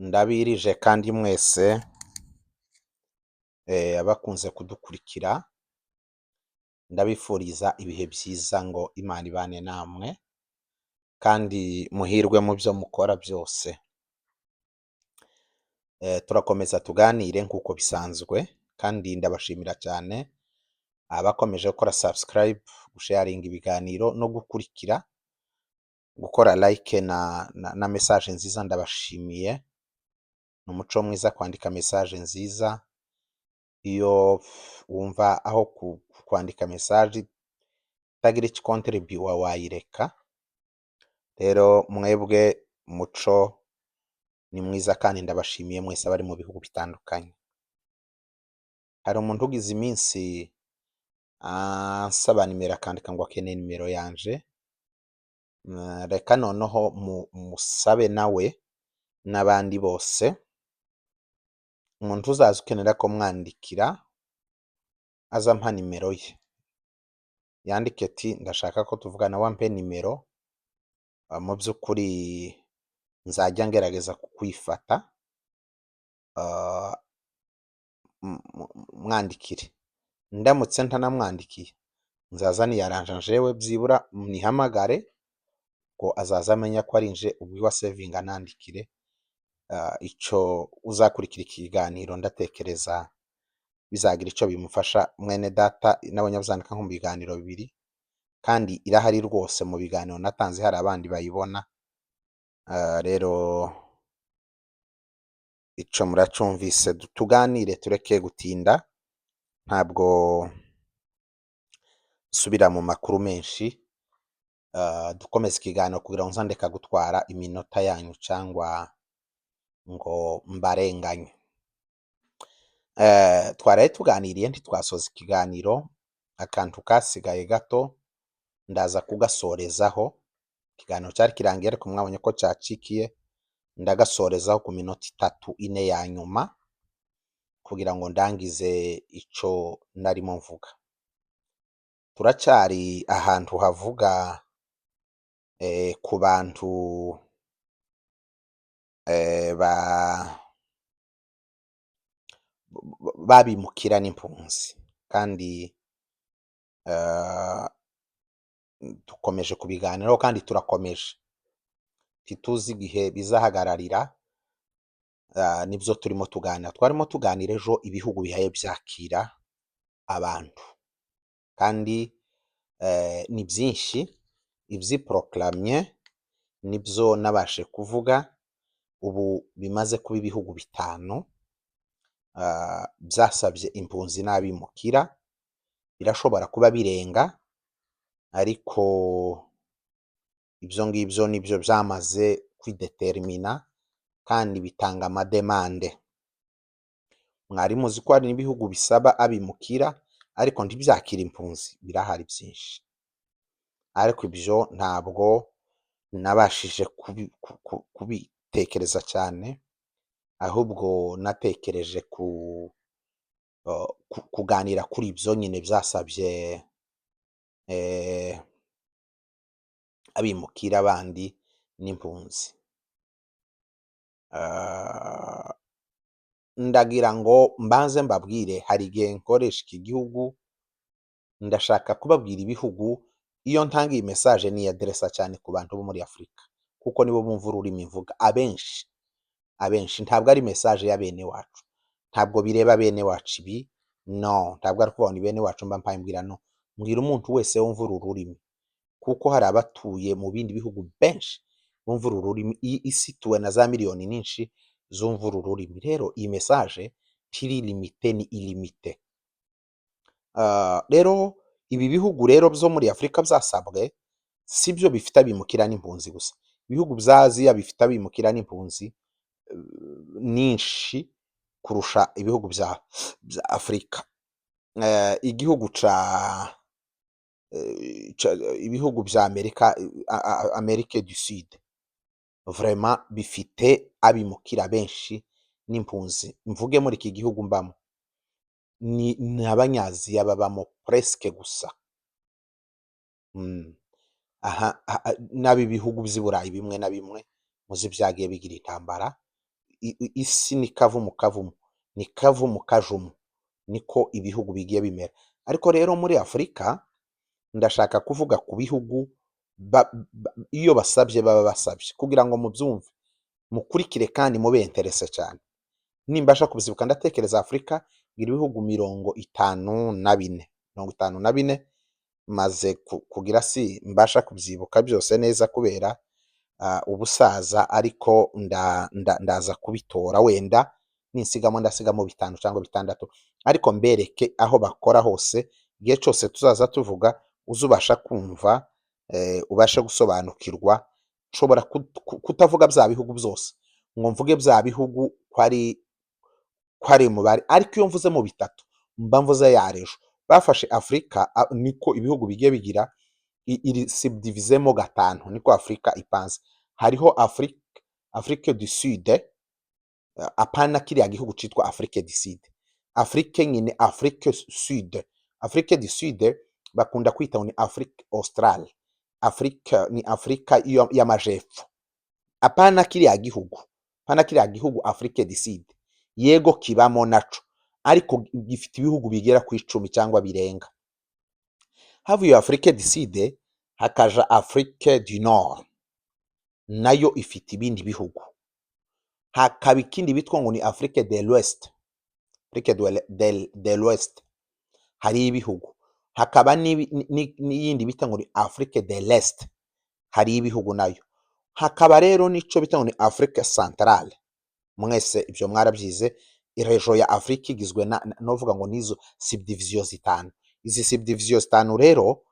Ndabirije kandi mwese abakunze kudukurikira, ndabifuriza ibihe byiza ngo Imana ibane namwe kandi muhirwe mu byo mukora byose. Turakomeza tuganire nk'uko bisanzwe, kandi ndabashimira cyane abakomeje gukora subscribe, gusharinga ibiganiro no gukurikira, gukora like na message nziza. Ndabashimiye, ni umuco mwiza kwandika message nziza. Iyo wumva aho kwandika message itagira icyo ikontribuwa wayireka. Rero mwebwe umuco ni mwiza kandi ndabashimiye mwese abari mu bihugu bitandukanye. Hari umuntu ugize iminsi ansaba nimero, akandika ngo akeneye nimero yanje. Reka noneho musabe nawe n'abandi bose, umuntu uzaza ukenera ko mwandikira aza ampa nimero ye, yandike ati: "Ndashaka ko tuvugana, wampe nimero." Mu by'ukuri nzajya ngerageza kukwifata, mwandikire. Ndamutse ntanamwandikiye, nzaza niyaranja njewe, byibura nihamagare ngo azaza amenya ko ari nje ubwo iwe asevinga anandikire. Icyo uzakurikira ikiganiro ndatekereza bizagira icyo bimufasha. Mwene data nabonye azandika nko mu biganiro bibiri, kandi irahari rwose mu biganiro natanze, hari abandi bayibona. Rero icyo muracyumvise, tuganire tureke gutinda, ntabwo nsubira mu makuru menshi. Dukomeze ikiganiro kugira ngo nzandeka gutwara iminota yanyu cyangwa ngo mbarenganye. Twaraye tuganiriye ntitwasoza ikiganiro, akantu kasigaye gato ndaza kugasorezaho. Ikiganiro cyari kirangiye ariko mwabonye ko cyacikiye, ndagasorezaho ku minota 3, 4 ya nyuma kugira ngo ndangize icyo narimo mvuga. Turacyari ahantu havuga ku bantu babimukira n'impunzi, kandi dukomeje kubiganiraho kandi turakomeje, ntituzi igihe bizahagararira. Nibyo turimo tuganira, twarimo tuganira ejo ibihugu bihaye byakira abantu, kandi ni byinshi ibyiporoclamye, nibyo nabashe kuvuga. Ubu bimaze kuba ibihugu 5 byasabye impunzi n'abimukira, birashobora kuba birenga, ariko ibyo ngibyo nibyo byamaze kwidetermina kandi bitanga amademande. Mwari muzi ko hari n'ibihugu bisaba abimukira ariko ntibyakire impunzi? Birahari byinshi, ariko ibyo ntabwo nabashije kubitekereza cyane, ahubwo natekereje kuganira kuri ibyo nyine byasabye abimukira bandi n'impunzi. Ndagira ngo mbanze mbabwire, hari igihe nkoresha iki gihugu, ndashaka kubabwira ibihugu. Iyo ntanga iyi message niyaderesa cyane ku bantu bo muri Afurika, kuko nibo bumva ururimi mvuga abenshi. Abenshi ntabwo ari message ya bene wacu, ntabwo bireba bene wacu ibi, no, ntabwo ari ukuvuga ngo ni bene wacu mba mpaye mbwira, no, mbwira umuntu wese wumva uru rurimi, kuko hari abatuye mu bindi bihugu benshi bumva uru rurimi. Iyi isi ituwe na za miliyoni nyinshi zumva uru rurimi. Rero iyi message ntiri limitée, ni illimitée. Rero ibi bihugu rero byo muri Afurika byasabwe si byo bifite abimukira n'impunzi gusa. Ibihugu bya Aziya bifite abimukira n'impunzi nyinshi kurusha ibihugu bya Afurika. Igihugu ca ibihugu bya Amerika, Amérique du Sud, vraiment bifite abimukira benshi n'impunzi. Mvuge muri iki gihugu mbamo, ni Abanyaziya babamo presque gusa. Aha n'ab'ibihugu by'i Burayi bimwe na bimwe muzi byagiye bigira intambara. Isi ni kavumu kavumu, ni kavumu kajumu, niko ibihugu bigiye bimera. Ariko rero muri Afurika ndashaka kuvuga ku bihugu iyo basabye baba basabye kugira ngo mubyumve, mukurikire kandi mube intéressé cyane. Nimbasha kubyibuka, ndatekereza Afurika igira ibihugu 54, 54. Maze kugira si mbasha kubyibuka byose neza kubera ubusaza, ariko ndaza kubitora. Wenda ninsigamo ndasigamo bitanu cyangwa bitandatu, ariko mbereke aho bakora hose. Igihe cyose tuzaza tuvuga uzubasha kumva, ubashe gusobanukirwa. Nshobora kutavuga bya bihugu byose ngo mvuge bya bihugu ko ari umubare, ariko iyo mvuze mu bitatu mba mvuze ya région bafashe Afurika. Niko ibihugu bigiye bigira iri subdivisé mo gatanu, niko Afurika ipanze. Hariho Afrique du Sud, apana kiriya gihugu citwa Afrique du Sud, Afrique nyine, Afrique Sud. Afrique du Sud bakunda kwita ngo ni Afrique australe. Afrique ni Afrika y'amajepfo, apana kiriya gihugu, apana kiriya gihugu Afrique du Sud. Yego kibamo naco, ariko gifite ibihugu bigera ku 10 cyangwa birenga. Havuye Afrique du Sud hakaja Afrique du Nord, nayo ifite ibindi bihugu. Hakaba ikindi bitwa ngo ni Afrique de l'Ouest, Afrique de l'Ouest hari ibihugu. Hakaba n'iyindi bita ngo ni Afrique de l'Est, hari ibihugu nayo. Hakaba rero n'ico bita ngo ni Afrique centrale. Mwese ibyo mwarabyize. Région ya Afrique igizwe na novuga ngo nizo subdivision zitanu. Izi subdivision zitanu rero,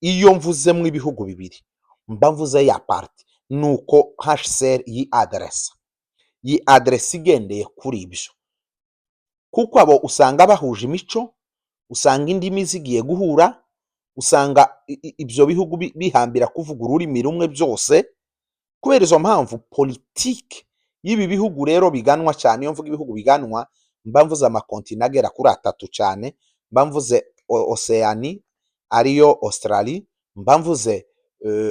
iyo mvuzemo ibihugu bibiri mba mvuze ya partie. Nuko HCR yi adresse, yi adresse igendeye kuri ibyo, kuko abo usanga bahuje imico, usanga indimi zigiye guhura, usanga ibyo bihugu bihambira kuvuga ururimi rumwe byose. Kubera izo mpamvu, politike y'ibi bihugu rero biganwa cyane, iyo mvuga ibihugu biganwa mba mvuze amakontina agera kuri atatu cyane: mba mvuze Océanie ariyo Australie, mba mvuze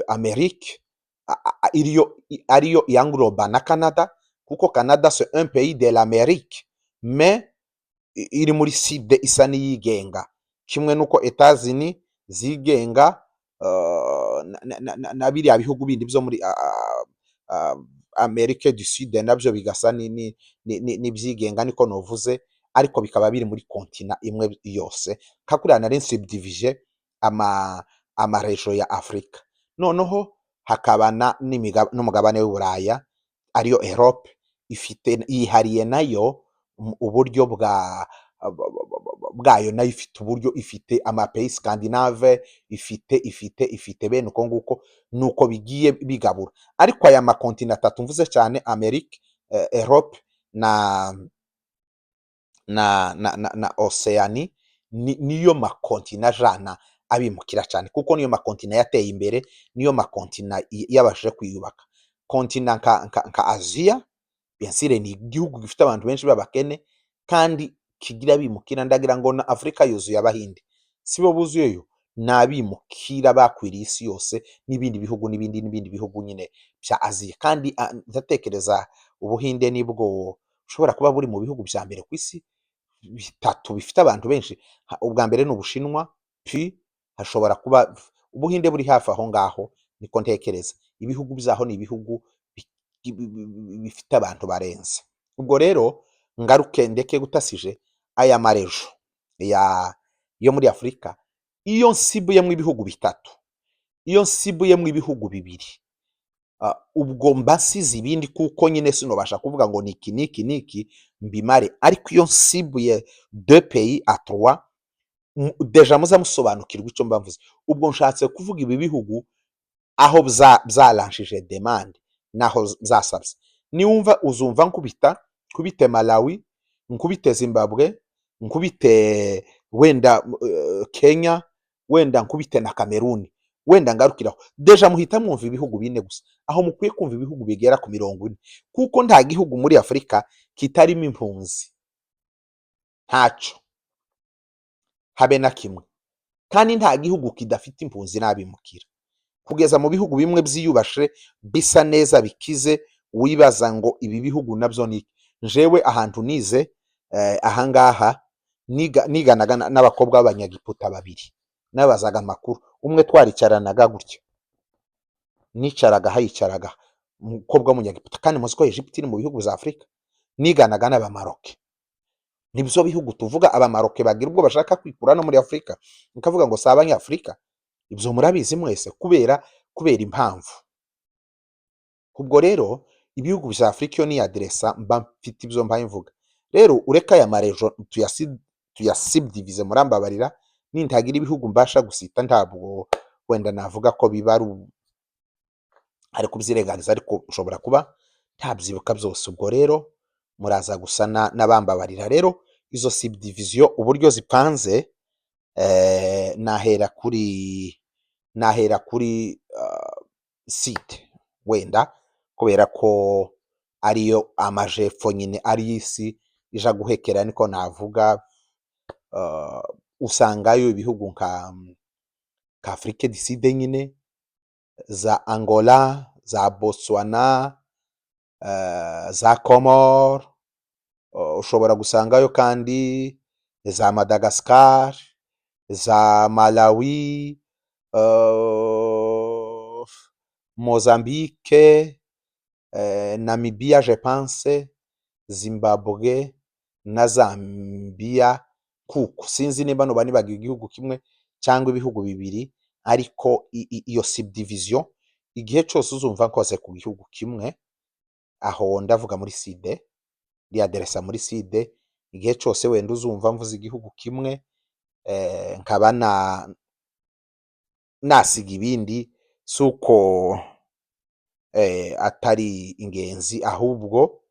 Amérique ariyo yangloba na Canada, kuko Canada c'est un pays de l'Amérique, mais iri muri sud isa n'iyigenga, kimwe n'uko Etats-Unis zigenga na biriya bihugu bindi byo muri Amérique du Sud, nabyo bigasa n'ibyigenga, niko novuze, ariko bikaba biri muri continent imwe yose. Nka kuriya nari nsubdivije ama région ya Afurika. Noneho hakaba n'umugabane w'Uburaya ariyo Europe, ifite yihariye nayo uburyo bwayo, nayo ifite uburyo, ifite ama pays scandinave, ifite bene uko nguko nuko bigiye bigabura. Ariko aya ma continent atatu mvuze cyane, Amerique, Europe na Océanie, niyo ma continent ajana abimukira cyane, kuko niyo ma continent yateye imbere, niyo ma continent yabashije kwiyubaka. Continent nka Aziya, bien sûr, ni igihugu gifite abantu benshi b'abakene kandi kigira abimukira. Ndagira ngo na Afurika yuzuye Abahinde, sibo buzuyeyo, ni abimukira bakwiriye isi yose n'ibindi bihugu n'ibindi n'ibindi bihugu nyine bya Aziya. Kandi ndatekereza Ubuhinde nibwo bushobora kuba buri mu bihugu bya mbere ku isi bitatu bifite abantu benshi. Ubwa mbere ni Ubushinwa, puis hashobora kuba Ubuhinde buri hafi aho ngaho, niko ntekereza. Ibihugu byaho ni ibihugu bifite abantu barenze. Ubwo rero ngaruke ndeke gutasije aya ma région ya yo muri Afurika. Iyo nsibuyemo ibihugu bitatu, iyo nsibuyemo ibihugu bibiri, ubwo mba nsize ibindi, kuko nyine sinobasha kuvuga ngo ni iki n'iki n'iki mbimare. Ariko iyo nsibuye deux pays à trois, déjà muza musobanukirwa icyo mba mvuze. Ubwo nshatse kuvuga ibi bihugu aho byaranshije demande naho byasabye. Niwumva uzumva nkubita, nkubite Malawi, nkubite Zimbabwe, nkubite wenda Kenya, wenda nkubite na Kameruni, wenda ngarukiraho, déjà muhita mwumva ibihugu bine gusa, aho mukwiye kumva ibihugu bigera ku 40, kuko nta gihugu muri Afurika kitarimo impunzi, ntaco habe na kimwe. Kandi nta gihugu kidafite impunzi n'abimukira, kugeza mu bihugu bimwe byiyubashe, bisa neza, bikize. Wibaza ngo ibi bihugu nabyo ni jewe ahantu nize, ahangaha niganaga n'abakobwa b'Abanyagiputa babiri. Nabazaga amakuru umwe, twaricaranaga gutya, nicaraga aha, yicaraga, umukobwa w'Umunyagiputa. Kandi muzi ko Egypte iri mu bihugu bya Afurika. Niganaga n'Abamaroke. Nibyo bihugu tuvuga, Abamaroke bagira ubwo bashaka kwikura no muri Afurika, mukavuga ngo si Abanyafurika. Ibyo murabizi mwese, kubera impamvu. Ubwo rero ibihugu bya Afurika, iyo niyaderesa mba mfite ibyo mbaye mvuga. Rero ureke aya ma régions tuyasubdivize. Murambabarira nintagira ibihugu mbasha gusita, ntabwo wenda navuga ko biba ari kubyirengagiza, ariko nshobora kuba ntabyibuka byose. Ubwo rero muraza gusa n'abambabarira. Rero izo subdivision uburyo zipanze, nahera kuri sud wenda, kubera ko ariyo amajepfo nyine, ari isi ija guhekera, niko navuga. Usangayo ibihugu nka Afrique du Sud nyine, za Angola, za Botswana, za Comore. Ushobora gusangayo kandi za Madagascar, za Malawi, Mozambique, Namibia, je pense Zimbabwe na Zambia. Kuko sinzi niba noba nibagiwe igihugu kimwe cyangwa ibihugu bibiri, ariko iyo subdivision, igihe cyose uzumva nkoze ku gihugu kimwe, aho ndavuga muri sud, ndiyaderesa muri sud. Igihe cyose wenda uzumva mvuze igihugu kimwe, nkaba nasiga ibindi, si uko atari ingenzi, ahubwo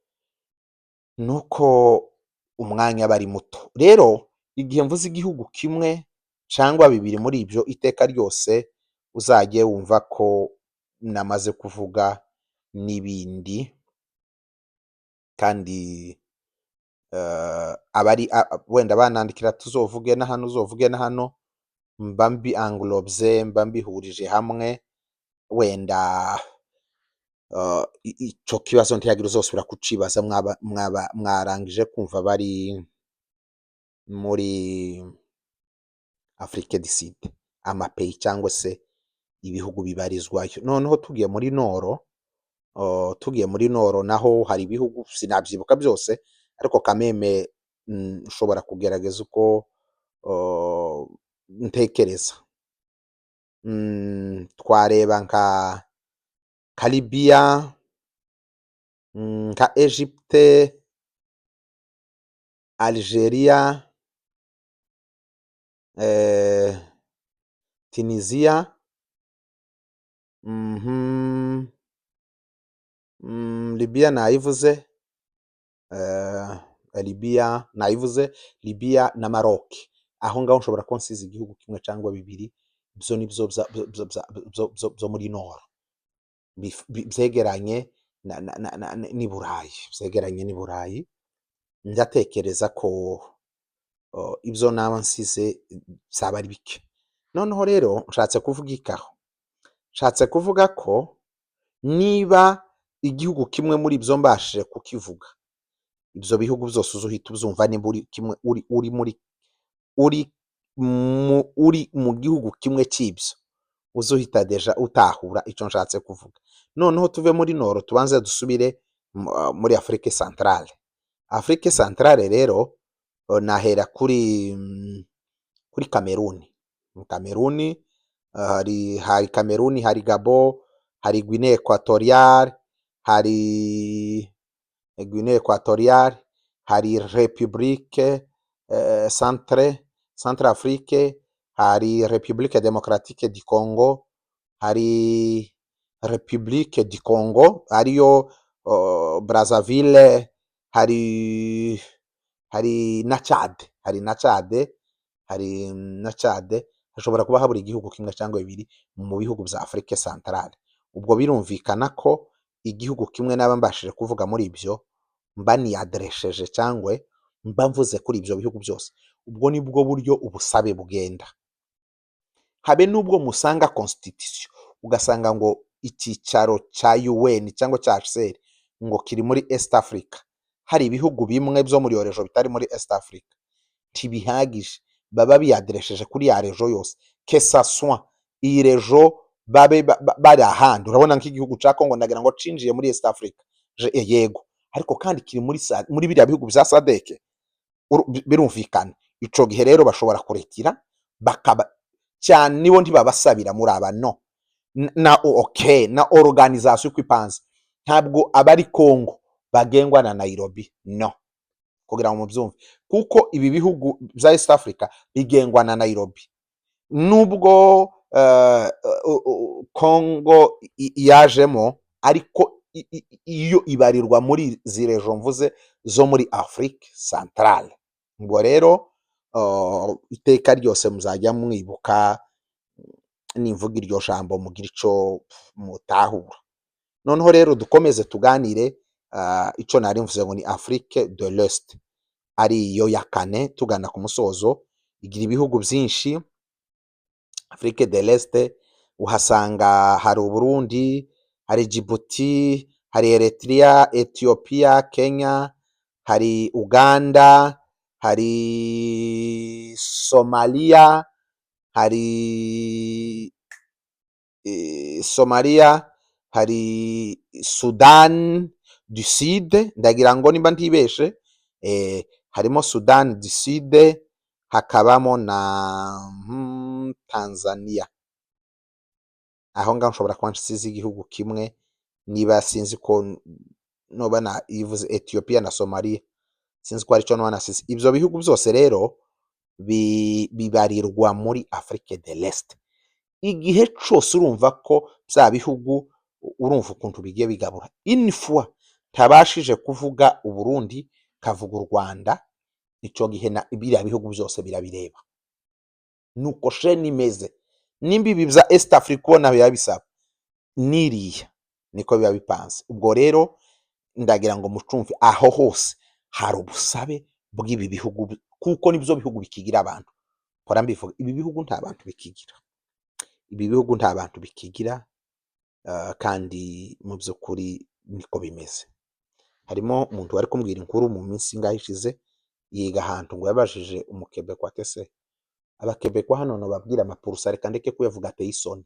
nuko umwanya aba ari muto. Rero igihe mvuze igihugu kimwe cyangwa bibiri muri ibyo, iteka ryose uzajye wumva ko namaze kuvuga n'ibindi. Kandi abari wenda banandikira tuzovuge na hano, uzovuge na hano, mba mbi englobye, mba mbihurije hamwe. Wenda ico kibazo ntiyagira uzosubira kucibaza. Mwaba mwarangije kumva bari muri Afrique du Sud, ama pays cyangwa se ibihugu bibarizwayo. Noneho tugiye muri nord, naho hari ibihugu, sinabyibuka byose, ariko kameme nshobora kugerageza uko ntekereza. Twareba nka Libya, nka Egypte, Algeria, Tunisia, Libya nayivuze, Libya nayivuze, Libya na Maroc. Aho ngaho nshobora kuba nsize igihugu kimwe cyangwa bibiri. Ibyo ni byo byo muri nord byegeranye n'i Burayi, byegeranye n'i Burayi. Ndatekereza ko ibyo naba nsize byaba ari bike. Noneho rero nshatse kuvuga ikaho, nshatse kuvuga ko niba igihugu kimwe muri ibyo mbashije kukivuga, ibyo bihugu byose uzuhita ubyumva. Niba uri kimwe uri muri uri mu gihugu kimwe cy'ibyo, uzuhita déjà utahura icyo nshatse kuvuga. Noneho tuve muri nord, tubanze dusubire muri Afrique centrale. Afrique centrale rero, nahera kuri Kameruni. Mu Kameruni hari Kameruni, hari Gabon, hari Guinée Équatoriale, hari Guinée Équatoriale, hari République Centrafrique, hari République Démocratique du Congo, hari République du Congo ariyo Brazzaville, hari na Tchad, hari na Tchad. Hashobora kuba habura igihugu kimwe cyangwa bibiri mu bihugu bya Afrique centrale. Ubwo birumvikana ko igihugu kimwe naba mbashije kuvuga muri ibyo, mba niyaderesheje cyangwa mba mvuze kuri ibyo bihugu byose. Ubwo ni bwo buryo ubusabe bugenda. Habe n'ubwo musanga constitution, ugasanga ngo icyicaro cya UN cyangwa cya HCR. ngo kiri muri East Africa, hari ibihugu bimwe byo muri iyo région bitari muri East Africa, ntibihagije. Baba biyaderesheje kuri ya région yose, que ça soit iyi région babe bari ahandi. Urabona nk'igihugu ca Congo, ndagira ngo cinjiye muri East Africa. Yego, ariko kandi kiri muri biriya bihugu bya SADC. Birumvikana ico gihe rero bashobora kuretira bakaba cyane, nibo ntibabasabira muri aba no na okay, na organisation uko ipanze, ntabwo abari Congo bagengwa na Nairobi, no kugira ngo mubyumve, kuko ibi bihugu bya East Africa bigengwa na Nairobi, nubwo Congo yajemo, ariko iyo ibarirwa muri izi région mvuze zo muri Afrique Centrale. Ubwo rero iteka ryose muzajya mwibuka nimvuga iryo jambo, mugira ico mutahura. Noneho rero dukomeze tuganire. Ico nari mvuze ngo ni Afrique de l'Est, ari yo ya kane tugana ku musozo. Igira ibihugu byinshi Afrique de l'Est. Uhasanga hari Uburundi, hari Djibouti, hari Eritrea, Ethiopia, Kenya, hari Uganda, hari Somalia, hari Somalia, hari Sudan du Sud, ndagira ngo nimba ntibeshe, harimo Sudan du Sud, hakabamo na Tanzania. Aho ngaho nshobora kuba nsize igihugu kimwe, niba sinzi ko noba nayivuze Ethiopia na Somalia, sinzi ko aricyo noba nasize. Ibyo bihugu byose rero bibarirwa muri Afrique de l'Est. Igihe cose urumva ko bya bihugu, urumva ukuntu bigiye bigabura. Une fois ntabashije kuvuga Uburundi, kavuga u Rwanda, ico gihe na biriya bihugu byose birabireba. Nuko chaîne imeze. Nimba ibi bya East Africa ubona biba bisaba niriya, niko biba bipanze. Ubwo rero ndagira ngo mucumve, aho hose hari ubusabe bw'ibi bihugu, kuko nibyo bihugu bikigira abantu. Mpora mbivuga, ibi bihugu nta bantu bikigira, ibi bihugu nta bantu bikigira. Kandi mu by'ukuri niko bimeze. Harimo umuntu wari kumbwira inkuru mu minsi ingahe ishize, yiga ahantu, ngo yabajije umukebekwa ati: "Ese abakebekwa hano nobabwira ama pourcent?" Reka ndeke kuyavuga, ateye isoni.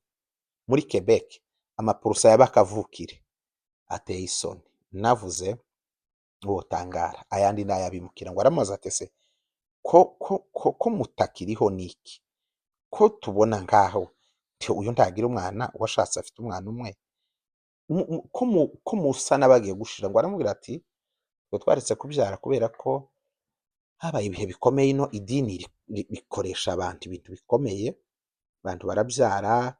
Muri Quebec ama pourcent y'abakavukire ateye isoni, navuze wotangara, ayandi ni ay'abimukira. Ngo aramubaza ati: "Ese ko mutakiriho niki, ko tubona nkaho uyu ntagira umwana, washatse afite umwana umwe, ko musa n'abagiye gushira?" Ngo aramubwira ati: "Twe twaretse kubyara kubera ko habaye ibihe bikomeye ino, idini rikoresha abantu ibintu bikomeye, abantu barabyara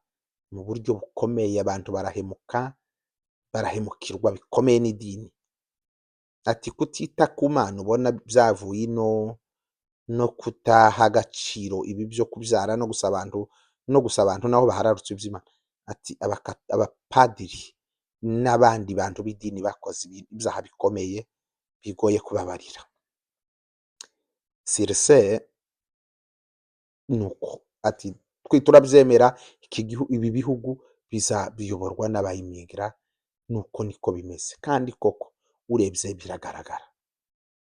mu buryo bukomeye, abantu barahemuka, barahemukirwa bikomeye n'idini." Ati: "Kutita ku Mana ubona byavuye ino, no kutaha agaciro ibi byo kubyara, no gusa abantu naho bahararutse iby'Imana." Ati: "Abapadiri n'abandi bantu b'idini bakoze ibyaha bikomeye bigoye kubabarira." Sirise nuko ati: "Twe turabyemera, iki gihu, ibi bihugu biza biyoborwa n'abayimigra." Nuko niko bimeze, kandi koko urebye biragaragara.